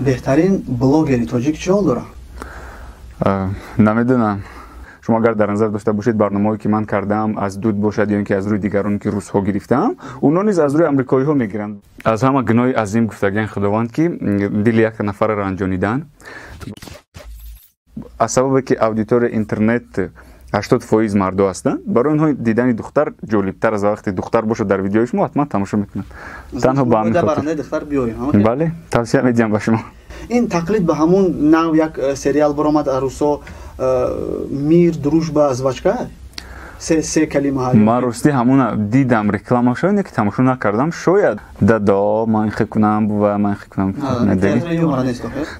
Беҳтарин блогери тоҷик чӣ ҳол дорад? Намедонам. Шумо агар дар назар дошта бошед барномаҳое ки ман кардаам, аз дуд бошад ё ин ки аз рӯи дигарон ки русҳо гирифтаам, онҳо низ аз рӯи амрикоиҳо мегиранд. Аз ҳама гуноҳи азим гуфтагиан Худованд ки дили як нафарро ранҷонидан. Аз сабабе ки аудитория интернет 80% мардо ҳастанд, барои онҳо дидани духтар ҷолибтар аз вақте духтар бошад дар видеои шумо ҳатман тамошо мекунанд. Танҳо ба ҳамин хотир. Бале, тавсия медиҳам ба шумо. Ин тақлид ба ҳамун нав як сериал баромад арӯсо мир, дружба, жвачка? Се калимаҳо. Ман ростӣ ҳамуна дидам рекламаша, не ки тамошо накардам. Шояд дадо ман хе кунам ва ман хе кунам.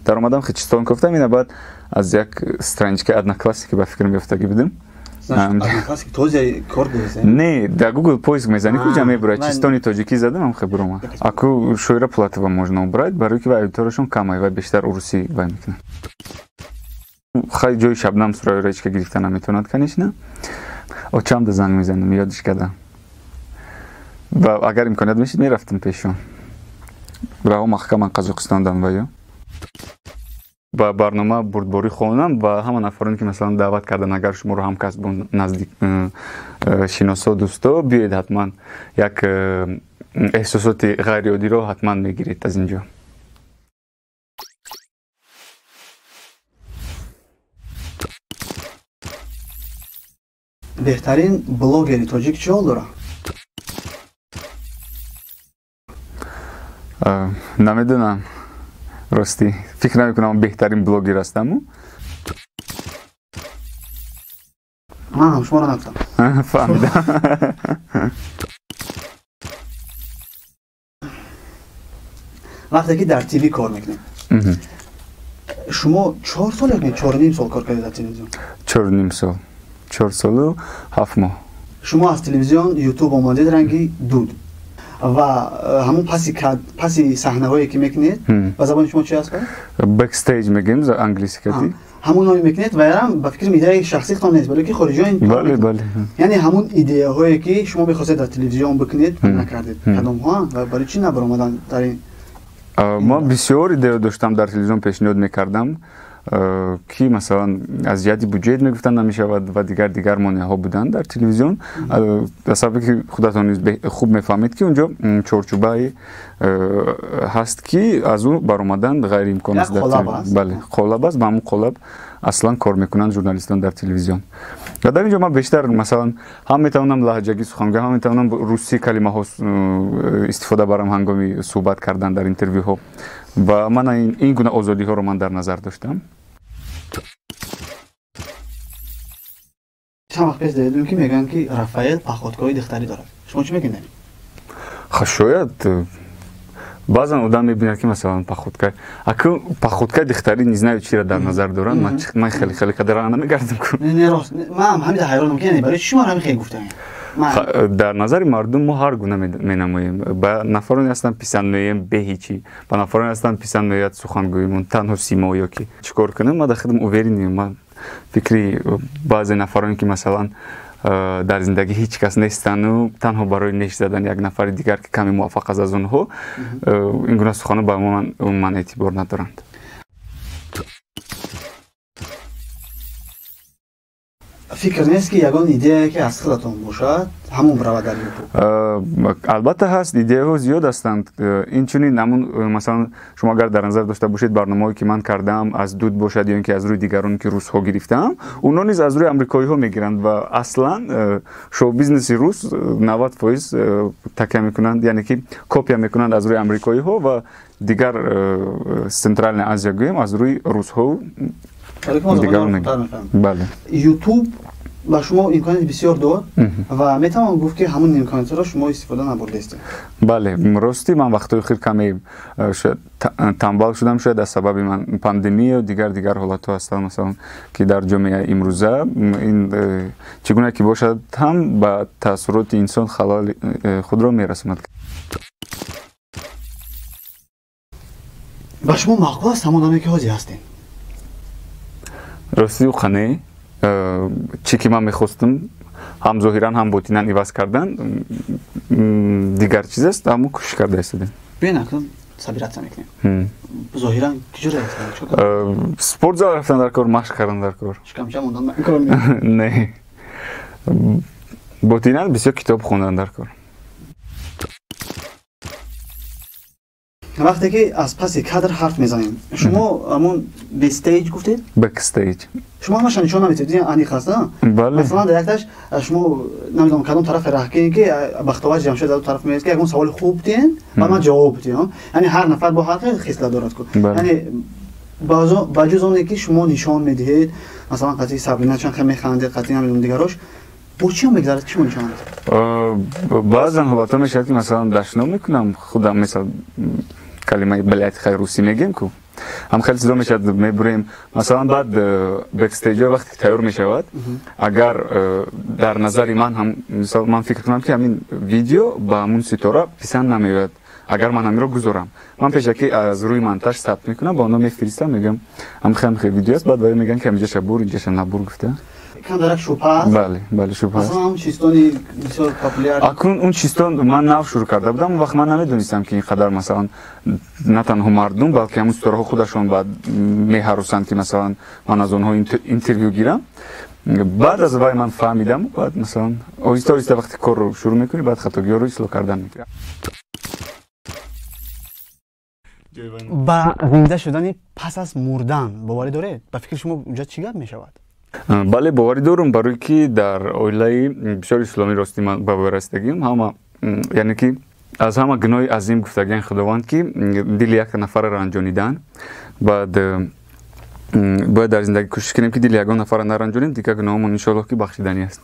Даромадам хечистон кофтам, ина баъд аз як страничка Одноклассники ба фикр меафтагӣ будем. Не, дар Google поиск мезанӣ, куҷа мебурад? Чистони тоҷикӣ задам, ҳам хе буромад. Аку Шоира Пулатова можно убрать, барои ки аудиторияшон камай ва бештар урусӣ вай мекунад. Хай ҷои Шабнам Сурайёро ҳеч ка гирифта наметавонад, конечно. Очамда занг мезанам, ёдиш кардам. Ва агар имконият мешид, мерафтам пешон. Раҳо маҳкаман Қазоқистондан ва ё. Ба барнома бурдборӣ хонам ва ҳама нафароне ки масалан даъват кардан, агар шуморо ҳамкасбон, наздик шиносо, дӯсто, биёед ҳатман як эҳсосоти ғайриоддиро ҳатман мегиред аз ин ҷо. Беҳтарин блогери тоҷик чӣ ҳол дорад? Намедонам. Ростӣ фикр намекунам беҳтарин блогер ҳастаму. Ман ҳам шуморо нагуфтам. Фаҳмидам. Вақте ки дар ТВ кор мекунед, шумо 4 сол ё 4.5 сол кор кардед дар телевизион? 4.5 сол. 4 солу 7 моҳ. Шумо аз телевизион Ютуб омадед ранги дуд ва ҳамун паси саҳнаҳое ки мекунед, ба забони шумо чи аст? Backstage мегӯем за англиси кати. Ҳамонҳое мекунед ва ярам ба фикрам идеяи шахситон нест, балки хориҷиён. Бале, бале. Яъне ҳамун идеяҳое ки шумо мехостед дар телевизион бикунед, накардед. Кадомҳо ва барои чӣ набаромаданд дар ин? Ман бисёр идея доштам дар телевизион пешниҳод мекардам, ки масалан аз ҷиҳати буҷет мегуфтанд намешавад ва дигар монеаҳо буданд дар телевизион. Аз сабабе ки худатон низ хуб мефаҳмед ки унҷо чорчӯбае ҳаст ки аз ӯ баромадан ғайриимкон аст. Бале, қолаб аст, ба ҳамун қолаб аслан кор мекунанд журналистон дар телевизион. Ва дар ин ҷо ман бештар масалан ҳам метавонам лаҳҷагӣ сухан гӯям, ҳам метавонам русӣ калимаҳо истифода барам ҳангоми суҳбат кардан дар интервюҳо. Ва ман ин гуна озодиҳоро ман дар назар доштам. Чанд вақт пеш дидем ки мегӯянд ки Рафаэл паходкои духтарӣ дорад. Шумо чӣ мегӯед? Ха, шояд баъзан одам мебинад ки масалан паходка, аку паходкаи духтарӣ не знаю чиро дар назар доранд. Ман хеле хеле қадар намегардам ку. Не, рост. Ман ҳам ҳамин ҳайронам ки барои чӣ шумо ҳамин хеле гуфтаед? Дар назари мардум мо ҳар гуна менамоем. Ба нафароне ҳастанд писанд меоем бе ҳечӣ, ба нафароне ҳастанд писанд меояд сухангӯимон танҳо симо ё ки чӣ кор кунем. Ман дар худам уверенем. Ман фикри баъзе нафароне ки масалан дар зиндагӣ ҳеҷ кас нестану танҳо барои неш задан як нафари дигар ки каме муваффақ аст аз онҳо, ин гуна суханҳо ба ман эътибор надоранд. Фикр нест ки ягон идеяе ки аз худатон бошад ҳамон равад дар Ютуб? Албатта ҳаст, идеяҳо зиёд ҳастанд. Инчунин ҳамун масалан шумо агар дар назар дошта бошед барномаҳое ки ман кардаам, аз дуд бошад ё ин ки аз рӯи дигарон ки русҳо гирифтаам, онҳо низ аз рӯи амрикоиҳо мегиранд ва аслан шоу-бизнеси рус 90% такя мекунанд, яъне ки копия мекунанд аз рӯи амрикоиҳо ва дигар Центральная Азия гӯем аз рӯи русҳо. Бале. Ютуб ба шумо имконияти бисёр дод ва метавон гуфт ки ҳамун имкониятҳоро шумо истифода набурдаистед. Бале, ростӣ ман вақтҳои хел каме танбал шудам, шояд аз сабаби ман пандемия дигар ҳолатҳо ҳастанд, масалан ки дар ҷомеаи имрӯза ин чӣ гуна ки бошад ҳам ба таассуроти инсон халали худро мерасонад. Ба шумо маъқул аст ҳамон одаме ки ҳозир ҳастед? Ростӣ қане чӣ ки ман мехостам ҳам зоҳиран ҳам ботинан иваз кардан дигар чиз аст, аммо кӯшиш карда истодем. Биёед акнун собираться мекунем. Зоҳиран куҷо рафтан? Спортзал рафтан дар кор, машқ кардан дар кор. Шикамча мондан кор не. Ботинан бисёр китоб хондан дар кор. Вақте ки аз паси кадр ҳарф мезанем, шумо ҳамон backstage гуфтед? Backstage. Шумо ҳамаша нишон намедиҳед, аниқ аст, бале. Масалан, дар якташ шумо намедонам кадом тарафе раҳ кунед, ки Бахтовар Ҷамшед аз тараф меояд, ки ягон саволи хуб диҳен ва ман ҷавоб диҳам. Яъне ҳар нафар бо ҳар хел хислат дорад ку. Яъне ба ҷуз оне ки шумо нишон медиҳед, масалан қатъи Сабрина чанд хел механдед, қатъи намедонам дигарош, бо чӣ мегзарад, ки шумо нишон медиҳед? Баъзан ҳолатҳо мешавад, ки масалан дашном мекунам худам, мисал калимаи блядь хай русӣ мегем ку, ҳам хеле чизо мешавад, мебурем. Масалан, баъд backstage ҳо вақте ки тайёр мешавад, агар дар назари ман ҳам, мисол, ман фикр кунам, ки ҳамин видео ба ҳамун ситора писанд намеояд, агар ман ҳаминро гузорам, ман пешакӣ аз рӯи монтаж сабт мекунам, ба онҳо мефиристам, мегӯям ҳам хеле видео аст. Баъд вай мегӯянд, ки ҳаминҷаша бур, инҷаша набур гуфта. Камдарак шубҳа аст? Бале, бале, шубҳа аст. Масалан, он чистони бисёр популяр. Акнун он чистон ман нав шурӯъ карда будам, он вақт ман намедонистам, ки ин қадар, масалан, на танҳо мардум, балки ҳамун ситораҳо худашон баъд меҳаросанд, ки масалан ман аз онҳо интервю гирам. Баъд аз вай ман фаҳмидам, баъд масалан оҳиста оҳиста вақте корро шурӯъ мекунӣ, баъд хатогиҳоро ислоҳ кардан мегирам. Ба зинда шудани пас аз мурдан боварӣ доред? Ба фикри шумо, унҷа чӣ гап мешавад? Бале, боварӣ дорам, барое ки дар оилаи бисёр исломӣ ростӣ ман ба воя расидагим. Ҳама, яъне ки аз ҳама гуноҳи азим гуфтагиан Худованд, ки дили як нафарро ранҷонидан. Баъд бояд дар зиндагӣ кӯшиш кунем, ки дили ягон нафарро наранҷонем, дигар гуноҳамон иншоаллоҳ ки бахшиданӣ аст.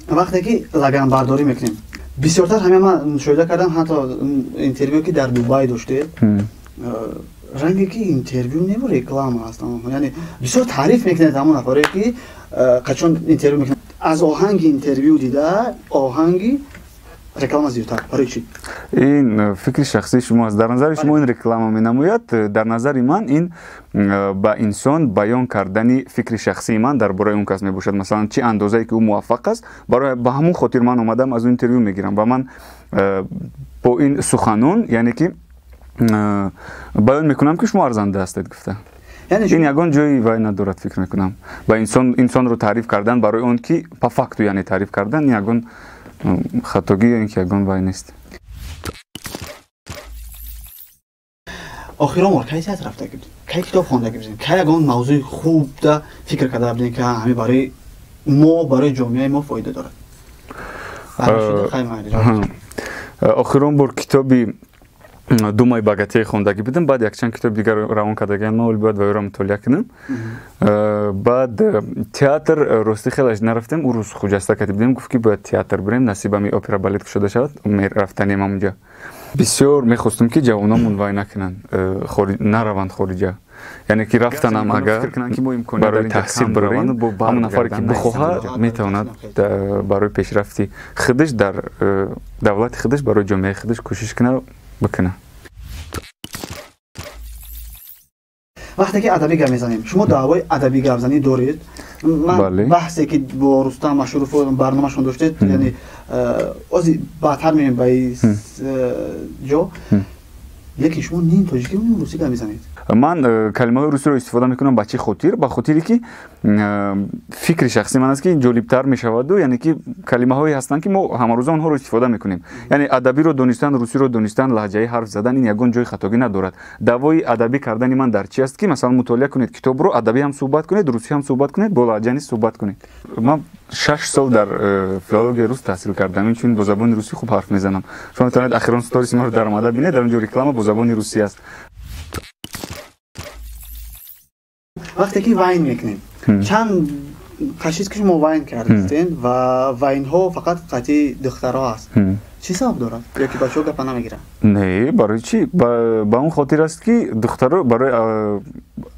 Вақте ки лаганбардорӣ мекунем, бисёртар ҳамин ман мушоҳида кардам, ҳатто интервю ки дар Дубай доштед, ранге ки интервю неву реклама аст. Яъне бисёр таъриф мекунед ҳамон нафаре ки қачон интервю мекунад. Аз оҳанги интервю дида оҳанги реклама зиёдтар. Барои чӣ? Ин фикри шахсии шумо аст. Дар назари шумо ин реклама менамояд, дар назари ман ин ба инсон баён кардани фикри шахсии ман дар бораи он кас мебошад. Масалан, чӣ андозае ки ӯ муваффақ аст, барои ба ҳамон хотир ман омадам аз ӯ интервю мегирам ва ман бо ин суханон, яъне ки баён мекунам, ки шумо арзанда ҳастед гуфта. Ин ягон ҷои вай надорад, фикр мекунам. Ба инсон, инсонро таъриф кардан барои он ки по факту, яъне таъриф кардан, ягон хатогӣ ё ин ки ягон вай нест. Охирон бор кай театр рафта будед? Кай китоб хонда будед? Кай ягон мавзӯи хубда фикр карда будед, ки ҳамин барои мо, барои ҷомеаи мо фоида дорад? Охирон бор китоби «Думай богатей» хондагӣ будам. Баъд якчанд китоби дигар равон кардагиам, ман бояд вайро мутолиа кунам. Баъд театр ростӣ хеле нарафтем. Ӯ рӯз Хуҷаста кати будем, гуфт, ки бояд театр бирем, насибами опера балет кушода шавад, рафтанем ҳамунҷа. Бисёр мехостум, ки ҷавономон вай накунанд, нараванд хориҷа, яъне ки рафтанам агар барои таҳсил бираванд, ҳамон нафаре ки бихоҳад, метавонад барои пешрафти худаш дар давлати худаш, барои ҷомеаи худаш кӯшиш кунад, бикунад. Вақте ки адабӣ гап мезанем, шумо даъвои адабӣ гапзанӣ доред. Ман баҳсе ки бо Рустам Машҳуров барномашон доштед, яъне ози баъдтар меем ба ҷо, лекин шумо ним тоҷикӣ, ним русӣ гап мезанед. Ман калимаҳои русиро истифода мекунам. Ба чӣ хотир? Ба хотире ки фикри шахсии ман аст, ки ин ҷолибтар мешаваду, яъне ки калимаҳое ҳастанд, ки мо ҳамарӯза онҳоро истифода мекунем. Яъне адабиро донистан, русиро донистан, лаҳҷаи ҳарф задан, ин ягон ҷои хатогӣ надорад. Даъвои адабӣ кардани ман дар чи аст, ки масалан мутолиа кунед китобро, адабӣ ҳам суҳбат кунед, русӣ ҳам суҳбат кунед, бо лаҳҷа низ суҳбат кунед. Ман 6 сол дар филологияи рус таҳсил кардам, инчунин бо забони русӣ хуб ҳарф мезанам. Шумо метавонед охирон сториси маро даромада бинед, дар он ҷо реклама бо забони русӣ аст. Вақте ки вайн мекунем, чанд қашиз ки шумо вайн кардед ва вайнҳо фақат қатъи духтарҳо аст, чӣ сабаб дорад? Ё ки бачаҳо гапа намегиранд? Не, барои чӣ? Ба он хотир аст, ки духтаро барои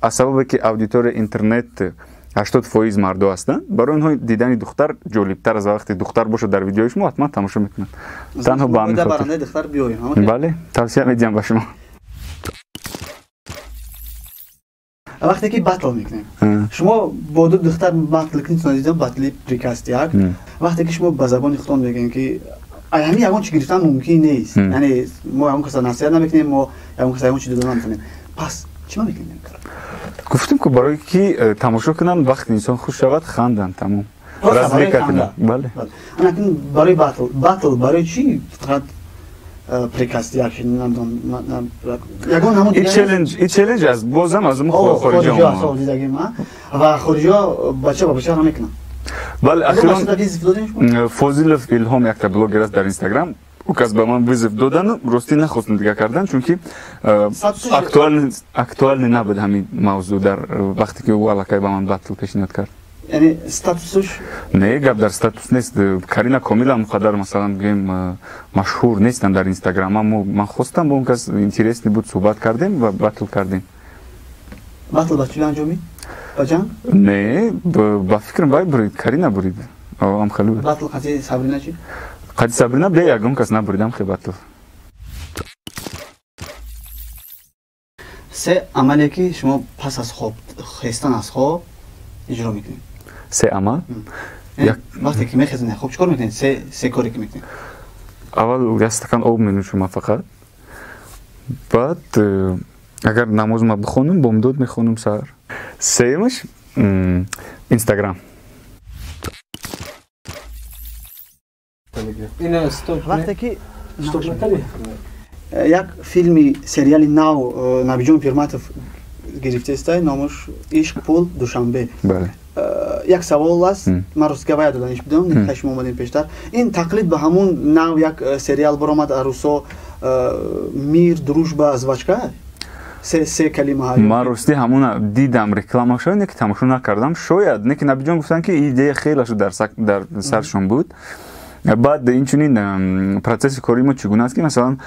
аз сабабе ки аудитория интернет 80% мардо ҳастанд, барои онҳо дидани духтар ҷолибтар аст. Вақте духтар бошад дар видеои шумо, ҳатман тамошо мекунанд. Танҳо ба ҳамин хотир. Бале, тавсия медиҳам ба шумо. Вақте ки батл мекунем, шумо бо ду духтар батл кунед, дидам батли приказ як. Вақте ки шумо ба забони худтон мегӯем, ки Ҳамин ягон чи гирифтан мумкин нест. Яъне мо ягон каса насиҳат намекунем, мо ягон каса ягон чи дода наметавонем. Пас чӣ ма мекунем? Гуфтем ки барое ки тамошо кунанд, вақти инсон хуш шавад, ханданд, тамом. Развлека кунанд. Бале. Анакун барои батл, батл барои чӣ фақат приказ як намедонам ягон ҳамон и челлендж аст, бозам аз хориҷиҳо аст дидагим ва хориҷиҳо бача ба бача намекунанд. Бале, ахирон Фозилов Илҳом якта блогер аст дар Инстаграм, ӯ кас ба ман вызов додану ростӣ нахостам дига кардан, чунки актуальный набуд ҳамин мавзӯъ дар вақте ки ӯ аллакай ба ман батл пешниҳод кард. Яъне статусш? Не, гап дар статус нест. Карина Комила он қадар, масалан, гӯем, машҳур нестанд дар Инстаграм. Ман хостам бо он кас интересный буд, суҳбат кардем ва батл кардем. Батл ба чӣ анҷомид? Ба ҷанг? Не, ба фикрам вай бурид, Карина бурид. Ам хеле буд. Батл қати Сабрина чӣ? Қати Сабрина бе ягон кас набуридам хе батл. Се амале ки шумо пас аз хоб, хестан аз хоб иҷро мекунед? Се амал? Вақте ки мехезед, хоб чӣ кор мекунед? Се коре ки мекунед? Аввал як стакан об менӯшам фақат. Баъд агар намозма бихонам, бомдод мехонам саҳар. Сеюмаш Инстаграм. Вақте ки як филми сериали нав Набиҷон Пирматов гирифтеста, номаш Ишқ, пул, Душанбе. Бале. Як савол аст, ман ростига вая доданиш будам, хай шумо омадем пештар. Ин тақлид ба ҳамун нав як сериал баромад арусо Мир, дружба, жвачка? Се калимаҳо. Ман ростӣ ҳамуна дидам рекламаша, не ки тамошо накардам. Шояд, не ки Набиҷон гуфтанд ки идея хеле шуд дар саршон буд. Баъд инчунин процесси кори мо чӣ гуна аст ки масалан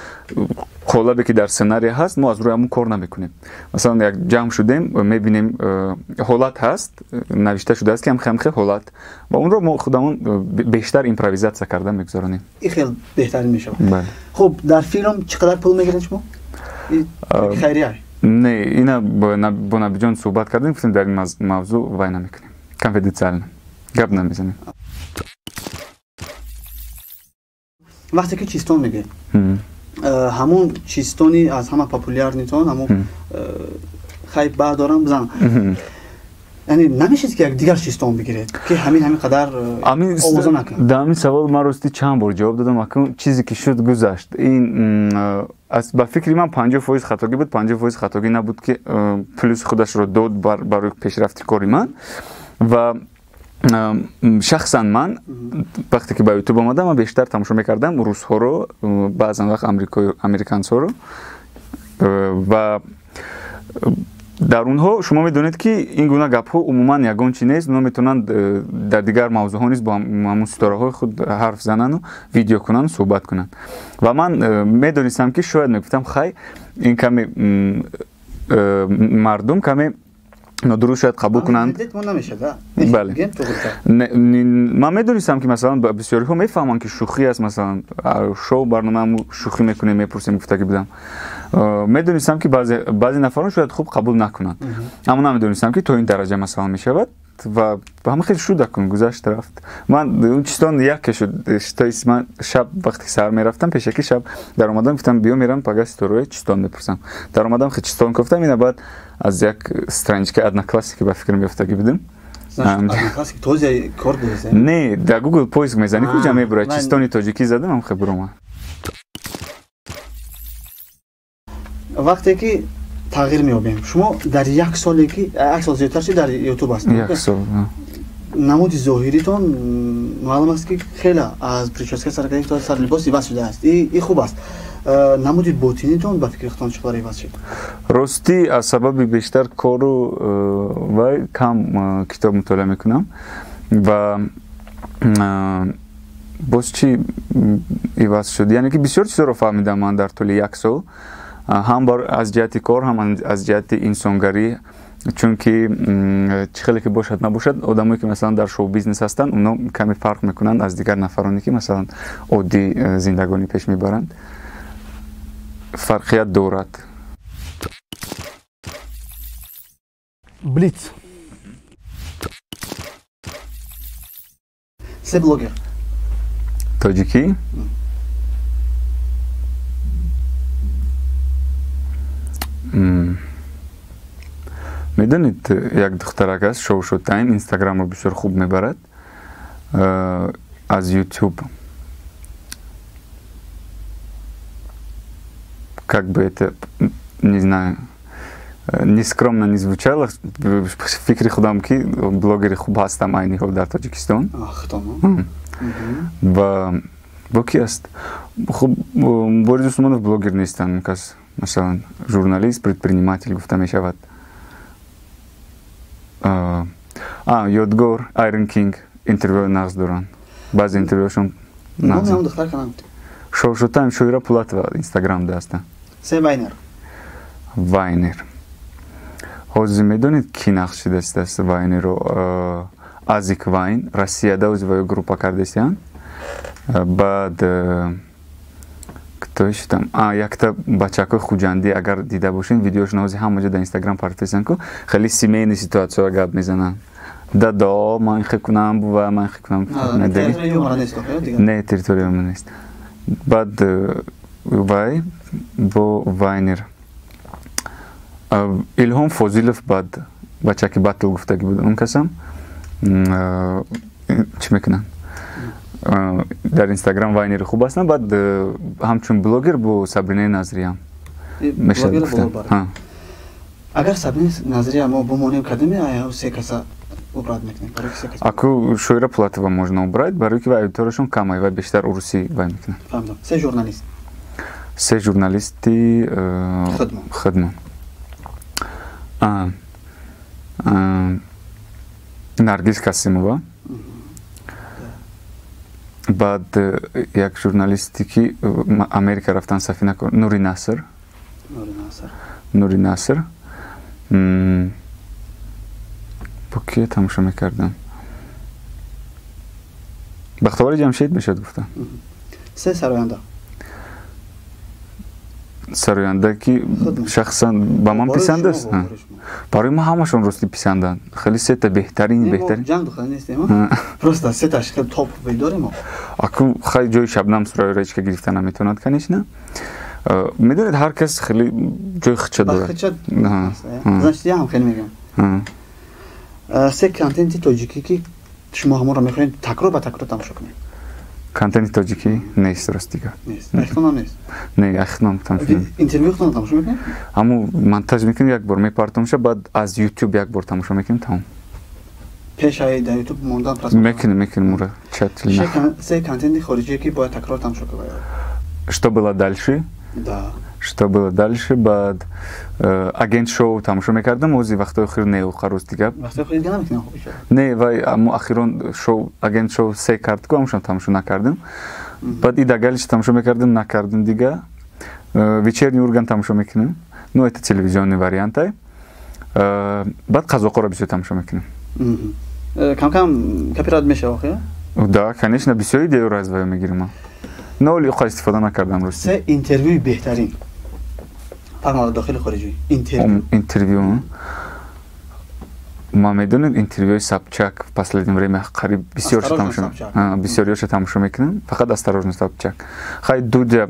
қолабе ки дар сценария ҳаст, мо аз рӯи ҳамон кор намекунем. Масалан як ҷамъ шудем, мебинем ҳолат ҳаст, навишта шудааст ки ҳамхе ҳолат, ва онро мо худамон бештар импровизатсия карда мегузаронем. Ин хеле беҳтарин мешавад. Хуб, дар филм чӣ қадар пул мегиред шумо? Хайрия? Не, ина бо Набиҷон суҳбат кардем, гуфтем дар ин мавзӯъ вай намекунем. Конфиденциально. Гап намезанем. Вақте ки чистон мегӯед, ҳамон чистони аз ҳама популярнитон, ҳамон хайп баъд дорам бизанам. Яъне намешед ки як дигар чистон бигиред, ки ҳамин қадар овоза накунад? Дар ҳамин савол ман ростӣ чанд бор ҷавоб додам, акнун чизе ки шуд гузашт. Ин ба фикри ман 50% хатогӣ буд, 50% хатогӣ набуд, ки плюс худашро дод барои пешрафти кори ман. Ва шахсан ман вақте ки ба ютуб омадам, ман бештар тамошо мекардам русҳоро, баъзан вақт американцҳоро, ва дар онҳо шумо медонед ки ин гуна гапҳо умуман ягон чи нест. Онҳо метавонанд дар дигар мавзӯъҳо низ бо ҳамон ситораҳои худ ҳарф занану видео кунанд, суҳбат кунанд. Ва ман медонистам ки шояд мегуфтам хай ин каме мардум каме нодуруст шояд қабул кунанд. Бале. Ман медонистам ки масалан бисёриҳо мефаҳманд ки шӯхӣ аст, масалан шоу барномаам шӯхӣ мекунем, мепурсем, гуфтагӣ будам. Медонистам ки баъзе нафарон шояд хуб қабул накунанд, аммо намедонистам ки то ин дараҷа масалан мешавад. Ва ҳама хеле шуд, акун гузашт рафт. Ман он чистон яке шуд, то есть ман шаб вақте ки саҳар мерафтам, пешаки шаб даромадам, гуфтам биё мерам пага ситораи чистон мепурсам. Даромадам, хе чистон гуфтам, ина баъд аз як страничка Одноклассники ба фикрам ёфтагӣ будам. Одноклассники този кор доред? Не, дар Google поиск мезанӣ, куҷа мебурад? Чистони тоҷикӣ задам, ҳам хе буромад. Вақте ки тағйир меёбем, шумо дар як соле ки як сол зиёдтар шуд дар ютуб ҳастед, як сол намуди зоҳиритон маълум аст ки хеле аз прическа сар карда то сар либос иваз шудааст. И хуб аст. Намуди ботинитон ба фикри худтон чӣ қадар иваз шуд? Ростӣ аз сабаби бештар кору вай кам китоб мутолиа мекунам ва боз чӣ иваз шуд, яъне ки бисёр чизҳоро фаҳмидам ман дар тӯли як сол, ҳам аз ҷиҳати кор, ҳам аз ҷиҳати инсонгарӣ, чунки чӣ хеле ки бошад набошад, одамое ки масалан дар шоу-бизнес ҳастанд, онҳо каме фарқ мекунанд аз дигар нафароне ки масалан оддӣ зиндагонӣ пеш мебаранд. Фарқият дорад. Блиц. Се блогер. Тоҷикӣ? Медонед, як духтарак аст, шоу шотайм, инстаграмро бисёр хуб мебарад, аз YouTube. Как бы это, не знаю, нескромно не звучало, фикри худам ки блогери хуб ҳастам айни ҳол дар Тоҷикистон. Ва бо ки аст? Хуб, Борис Усмонов блогер нестанд, кас, масалан, журналист, предприниматель гуфта мешавад. Ёдгор, Айрон Кинг интервю нағз доранд. Баъзе интервюшон нағз. Шоу шотайм, Шоира Пулатова инстаграмда ҳастанд. Се вайнер. Вайнер. Ҳозир медонед ки нақш шидааст вайнеро? Азик Вайн, Россияда ози ваё группа кардесиянд. Баъд кто ещё там? Якта бачакои хуҷандӣ, агар дида бошед, видеошон ҳозир ҳама ҷо дар инстаграм партофтанд ку, хеле семейный ситуатсияро гап мезананд. Дадо, ман хе кунам, бува, ман хе кунам. Не, территория юмора нест. Баъд вай бо вайнер. Илҳом Фозилов, баъд бачаки батл гуфтагӣ буд, он касам чӣ мекунанд? Дар инстаграм вайнери хуб ҳастанд, баъд ҳамчун блогер бо Сабринаи Назриям мешавад гуфтан. Агар Сабринаи Назрия мо бимонем, кадоме се каса убрать мекунем? Аку Шоира Пулатова можно убрать, барои ки вай аудиторияшон камай, вай бештар урусӣ вай мекунад. Фаҳмидам. Се журналист. Се журналисти хидмат. Наргиз Касимова. Баъд як журналисте ки Америка рафтан, Сафина, Нури Наср. Нури Наср. Бо кие тамошо мекардам? Бахтовари Ҷамшед мешавад гуфта. Се сароянда. Сароянда ки шахсан ба ман писанд аст? Барои ман ҳамашон рости писанданд. Хеле сета беҳтарин, беҳтарин. Ҷанг духтар нестем, просто сеташ хеле топ дорем. Аку хай ҷои Шабнам Сурайёро ҳеч ка гирифта наметавонад, конечно. Медонед, ҳар кас хеле ҷои худша дорад. Значит, я ҳам хеле мегӯям. Се контенти тоҷикӣ ки шумо ҳамонро мехоҳед такрор ба такрор тамошо кунед. Контенти тоҷикӣ нест, ростига. Нест. Ахтонам нест. Не, ахтонам тамошо. Интервю худтон тамошо мекунед? Ҳаму монтаж мекунем, як бор мепартомша, баъд аз YouTube як бор тамошо мекунем, тамом. Пешаи дар YouTube мондан просмотр. Мекунем, ура. Тщательно. Се контенти хориҷие ки бояд такрор тамошо кунед. Что было дальше? Да. Что было дальше? Баъд агент шоу тамошо мекардам, ози вақтҳои охир не, рости гап. Вақтҳои охир дига намекунам. Не, вай аммо охирон шоу агент шоу се кард ку, ҳамашон тамошо накардам. Баъд Ида Галич тамошо мекардам, накардам дига. Вечерний Ургант тамошо мекунем. Ну, это телевизионный вариант. Баъд қазоқоро бисёр тамошо мекунем. Кам-кам копирайт мешава охир? Да, конечно, бисёр идеяро аз вай мегирем. Но оли истифода накардам, рости. Се интервюи беҳтарин. Фарқ дохили хориҷӣ. Интервю. Интервю. Ма медонед, интервюи Собчак в последнее время қариб бисёр тамошо. Бисёр ёша тамошо мекунам, фақат Осторожно, Собчак. Хай Дудя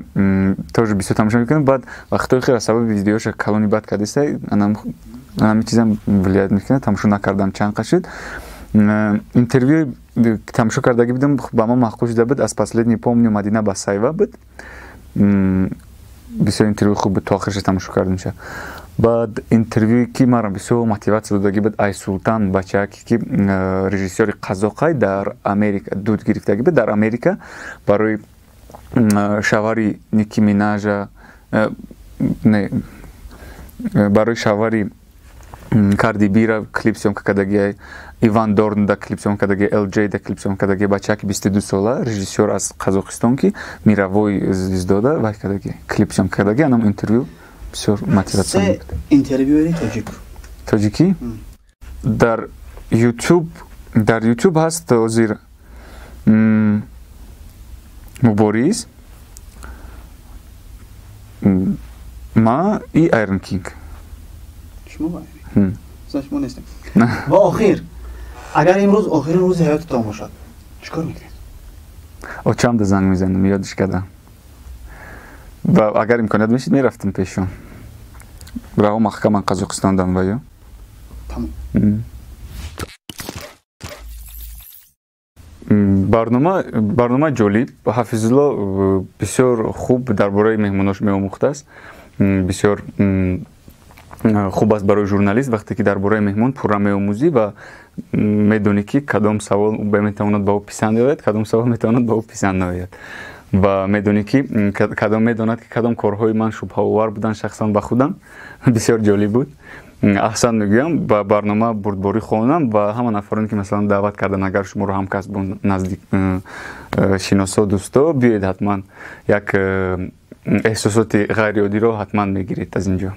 тоже бисёр тамошо мекунам, баъд вақтҳои хел сабаби видеоша калони бад кардеста, анам чизам влиять мекунад, тамошо накардам чанд қашид. Интервю тамошо кардагӣ будам, ба ман маъқул шуда буд, аз последний помню Мадина Басаева буд. Бисёр интервю хуб буд, то охирша тамошо кардамша. Баъд интервюе ки маро бисёр мотиватсия додагӣ буд, Айсултан бачаке ки режиссёри қазоқай дар Америка дуд гирифтагӣ буд, дар Америка барои шавари Ники Минажа, не, барои шавари Карди Бира клип съёмка кардагиай, Иван Дорн да клип съёмка кардагиай, LJ да клип съёмка кардагиай, бачаки 22 сола, режиссёр аз Қазоқистон ки мировой звездода вай кардагиай, клип съёмка кардагиай, анам интервю бисёр мотиватсион. Се интервюери тоҷик. Тоҷикӣ? Дар YouTube, дар YouTube ҳаст ҳозир Мубориз, ма и Айрон Кинг. Шумо ва Айрон? Значит, мо нестем. Ва охир, агар имрӯз охирин рӯзи ҳаётатон бошад, чӣ кор мекунед? Очамда занг мезанам, ёдиш кардам. Ва агар имконият мешид, мерафтам пешон. Раҳо маҳкаман Қазоқистондан ва ё? Тамом. Барнома ҷолиб. Ҳафизулло бисёр хуб дар бораи меҳмонош меомӯхтааст. Бисёр хуб аст барои журналист, вақте ки дар бораи меҳмон пурра меомӯзӣ ва медонӣ, ки кадом савол метавонад ба ӯ писанд ояд, кадом савол метавонад ба ӯ писанд наояд, ва медонӣ, ки кадом медонад, ки кадом корҳои ман шубҳаовар буданд шахсан ба худам. Бисёр ҷолиб буд. Аҳсан мегӯям, ба барнома бурдборӣ хонам ва ҳама нафароне, ки масалан даъват кардан, агар шуморо ҳамкасбон, наздик шиносо, дӯсто, биёед, ҳатман як эҳсосоти ғайриоддиро ҳатман мегиред аз ин ҷо.